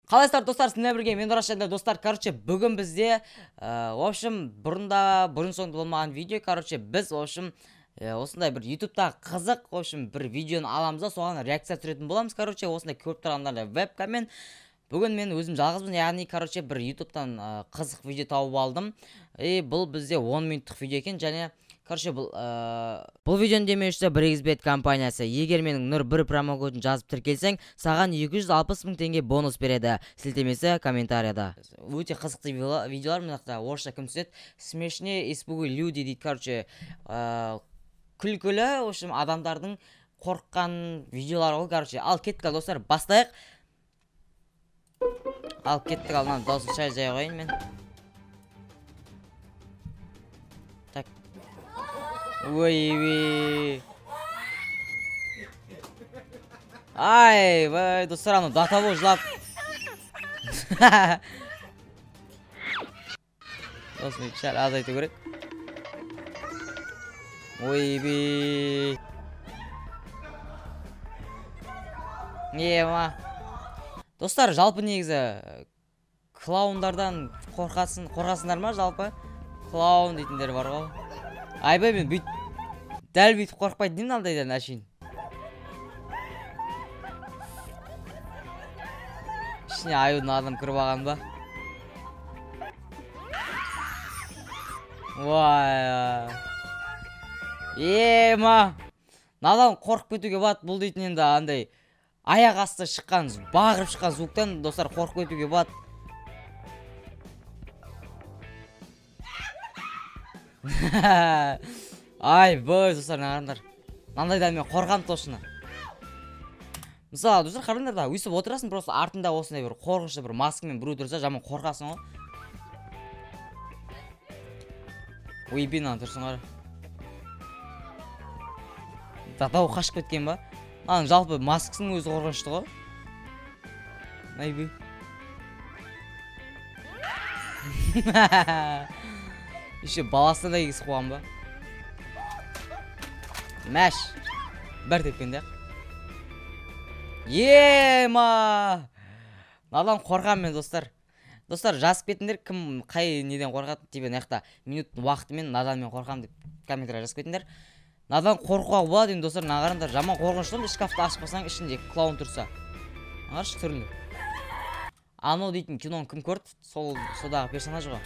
Қалайсыздар, достар, сіздермен бірге мен Нұраш. Және достар, короче, бүгін бізде, в общем, бұрында бұрын соңды болмаған видео, короче, біз, в общем, осындай бір ютубта қызық, в общем, бір видеоны аламыз да, соған реакция түсіретін боламыз, короче, осындай көріп тұрғандардай вебкамен. Бүгін мен өзім жалғызбын, яғни, короче, бір ютубтан қызық видео тауып алдым. И бұл бізде 10 минуттық видео екен, және короче, бұл видеоның демеушісі 1xBet компаниясы. Егер менің Нұр 1 промокодын жазып тіркелсең, саған 260 мың теңге бонус береді. Сілтемесі комментарияда. Өте қызықты видеолар, мына жақта орысша кім түседі? Смешные испуги люди дейді, короче, күлкілі, в общем, адамдардың қорыққан видеолары ғой, короче. Ал кеттік, достар, бастайық. Ал кеттік, ал мына дауысын шай жай қояйын мен. Так. Ой, ай, вай, достар, анау до того жылап. Досым, сәл азайту керек. Ой, ема. Достар, жалпы негізі клоундардан қорқасыңдар ма жалпы? Клоун дейтіндер бар ғой. Айбай, мен бүйтіп дәл бүйтіп қорықпайтын едім мынандайдан әшейін. Ішіне аюдың адам кіріп алған ба? Уай. Ема. Мынадан қорқып кетуге болады. Бұл дейтін енді андай аяқ асты шыққан, бағырып шыққан звуктан, достар, қорқып кетуге болады. Ай, бой, достар, қараңдар. Мынандайдан мен қорқамын точно. Мысалы, достар, қараңдар да, өйстіп отырасың, просто артында осындай бір қорқынышты бір маскамен біреу тұрса, жаман қорқасың ғой. Ойбай, мынаны тұрсың қара. Датау қашып кеткен ба? Мынаның жалпы маскасының өзі қорқынышты ғой. Айбай. Еще баласына да кигізіп қойған ба? Мәш. Бір тепкенде. Ема! Мынадан қорқамын мен, достар. Достар, жазып кетіңдер, кім қай неден қорқады, типа мына жақта минут уақытымен мынадан мен қорқамын деп комментарий жазып кетіңдер. Мынадан қорқуға болады енді, достар, мына қараңдар, жаман қорқынышты ғой, шкафты ашып қалсаң ішінде клоун тұрса. Қарашы түрін. Анау дейтін киноны кім көрді? Сол содағы персонаж ғой.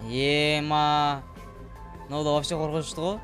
Ема. Мынау да вообще қорқынышты ғой.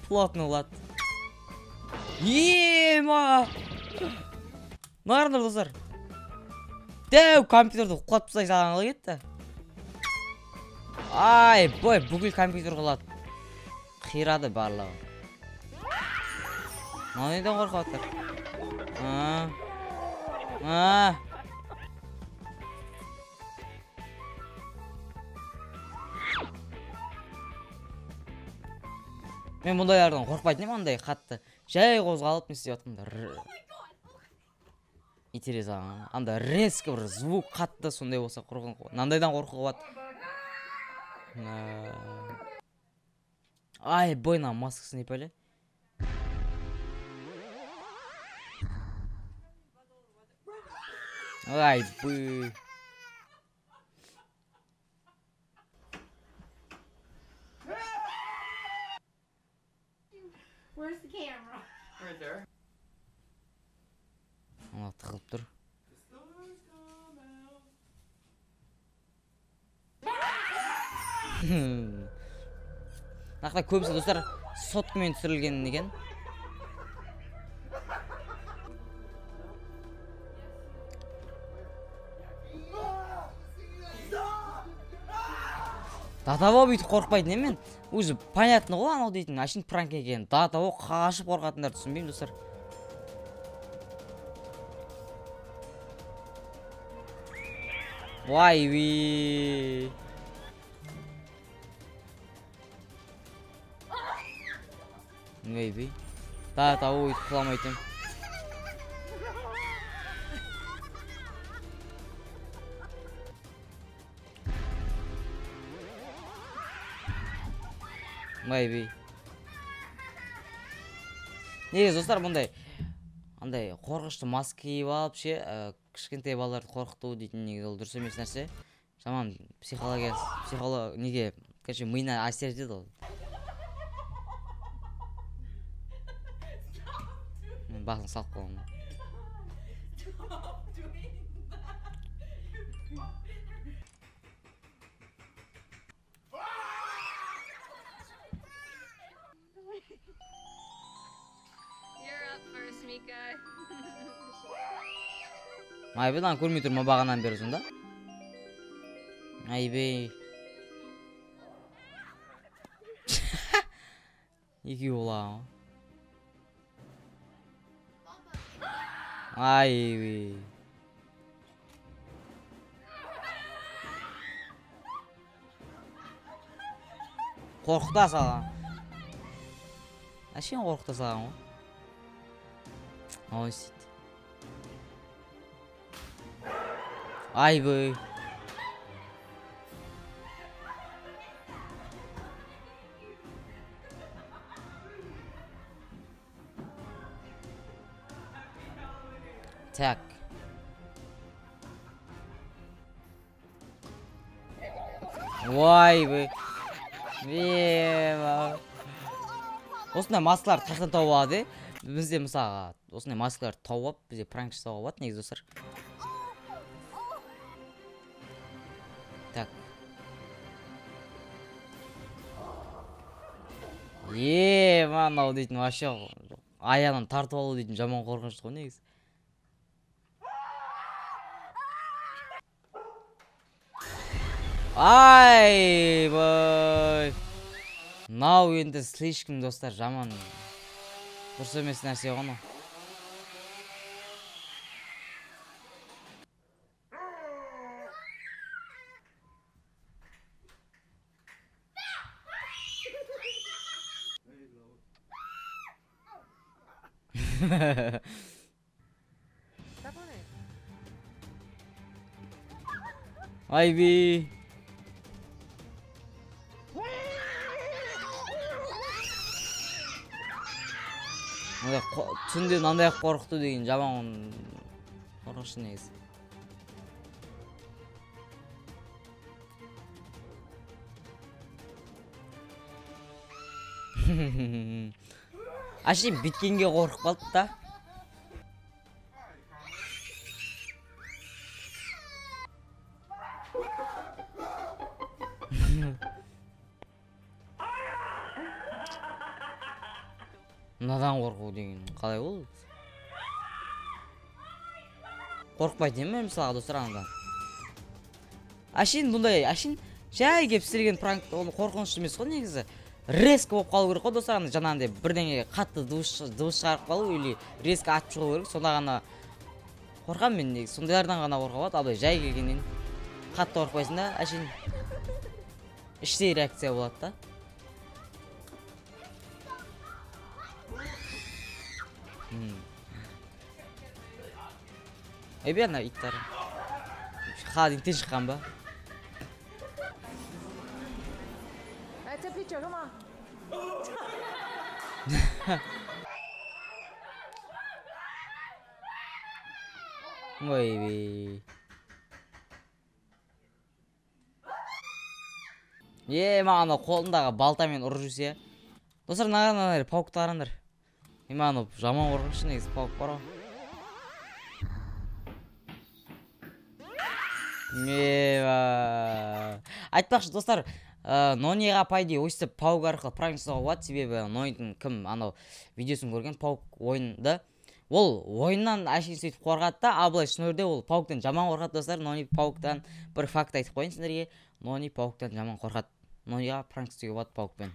Плотно ұлады. Ема. Мына қараңдар, достар. Дәу компьютерді құлатып тастай салған қалай кетті? Ай, бой, бүкіл компьютер құлады. Қирады барлығы. Мынау неден қорқып жатыр? Мен бұндайлардан қорықпайтын едім, андай қатты. Жай қозғалып не істеп жатқанда. Итере салған. Анда резко бір звук қатты сондай болса қорқын. Мынандайдан қорқуға болады. Ай, бой, мына маскасы не пәле? Ай, бый. Where's the camera? Right there. Ана тығылып тұр. Мына көбісі, достар, соткамен түсірілген екен. До того бүйтіп қорықпайтын едім мен. Уже понятно ғой анау дейтін, әшейін пранк екен. До того қашып қорқатындар түсінбеймін, достар. Уай, уи. Maybe. До того өйтіп құламайтын. Майби. Негізі достар, бұндай андай қорқынышты маска киіп алып ше, кішкентай балаларды қорқыту дейтін негізі ол дұрыс емес нәрсе. Жаман психология, неге, короче, миына әсер етеді ол. Мен басын салып қойғанмын. Айбей, мынаны көрмей тұрмын бағанан бері сонда. Айбей. Екеуі болған. Айбей. Қорқыта салған. Әшейін қорқыта салған ғой. Ой, істейді. Айбей. Так. Ойбай. Осындай маскаларды қаяқтан тауып алады? Бізде мысалға осындай маскаларды тауып алып, бізде пранк жасауға болады негізі достар. Так. Мынау дейтін вообще аяғынан тартып алу дейтін жаман қорқынышты ғой негізі. Айбай. Мынау енді слишком достар жаман. Дұрыс емес нәрсе ғой мынау. Айби. Түнде мынандай қорқыту деген жаман қорқынышты негізі. Әшейін біткенге қорқып қалды да. Мынадан қорқу деген қалай ол? Қорықпайтын едім мен мысалға достар анадан. Әшейін бұндай, әшейін жай келіп істелген пранк ол қорқынышты емес қой негізі. Резко болып қалу керек қой достар, ана жаңағындай бірдеңеге қатты дыбыс шығарып қалу или резко атып шығу керек, сонда ғана қорқамын мен негізі. Сондайлардан ғана қорқып алады, ал былай жай келгеннен қатты қорықпайсың да, әшейін іштей реакция болады да. Айбей, ана иттар холодильниктен шыққан ба? Ойбей. Маған анау қолындағы балтамен ұрып жүрсе. Достар, мына қараңдар, паукты қараңдар. Маған анау жаман қорқынышты негізі паук бар ғой. Айтпақшы достар, Нониға по идее өйстіп паук арқылы пранк жасауға болады, себебі Нонидің кім анау видеосын көрген паук ойынды. Ол ойыннан әшейін сөйтіп қорқады да, ал былай шын өмірде ол пауктан жаман қорқады достар. Нони пауктан бір факт айтып қояйын сендерге. Нони пауктан жаман қорқады. Нониға пранк істеуге болады паукпен.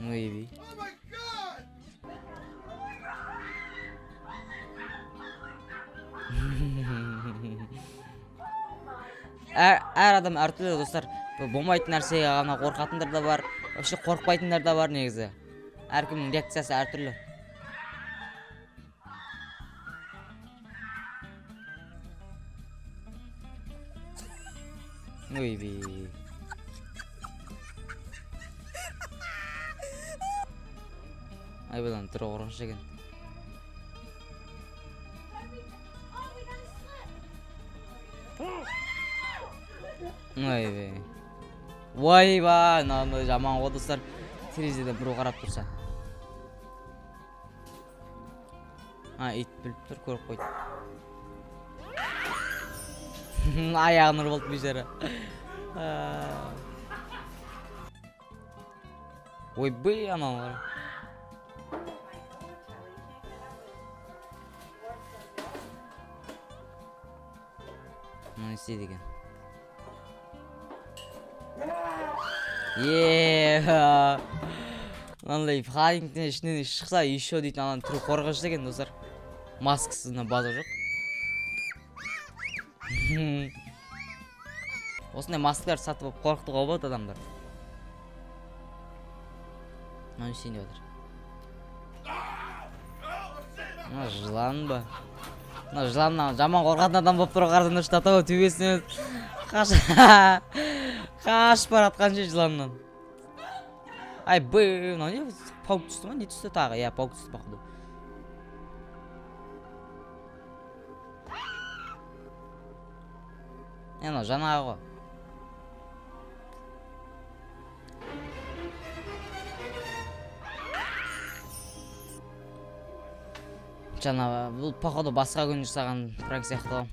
Ойбай. Әр адам әртүрлі достар. Болмайтын нәрсеге ғана қорқатындар да бар, вообще қорықпайтындар да бар негізі. Әркімнің реакциясы әртүрлі. Ойбай. Ай, бұдан түрі қорқынышты екен. Ойбай. Ойбай, мынандай жаман ғой, достар. Терезеден біреу қарап тұрса. А, ит біліп тұр, көріп қойды. Аяғын ұрып алды бейшара. Ойбай, анау қара. Мынау не істейді екен? Е, мынандай холодильниктің ішінен шықса, еще дейтін ананың түрі қорқынышты екен, достар. Маскасына база жоқ. Осындай маскалар сатып алып қорқытуға болады адамдар. Мынау не істейін деп жатыр? Мына жылан ба? Мына жыланнан жаман қорқатын адам болып тұр ғой, қарасаңдар, штатова төбесінен қашып бара жатқан ше жыланнан. Ай, б, мынау не? Паук түсті ма? Не түсті тағы? Иә, паук түсті походу. Не, мынау жаңағы ғой. Жаңа бұл походу басқа күн жасаған пранк сияқты ғой.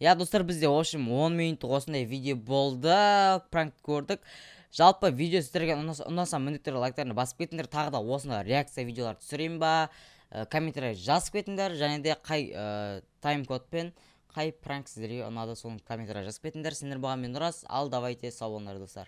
Я, достар, бізде, в общем, 10 минуттық осындай видео болды. Пранк көрдік. Жалпы видео сіздерге ұнаса, міндетті түрде лайктарына басып кетіңдер. Тағы да осындай реакция видеолар түсірейін ба? Комментарий жазып кетіңдер. Және де қай тайм-кодпен қай пранк сіздерге ұнады, соны комментарий жазып кетіңдер. Сендер болған мен Нұрас. Ал давайте, сау болыңдар, достар.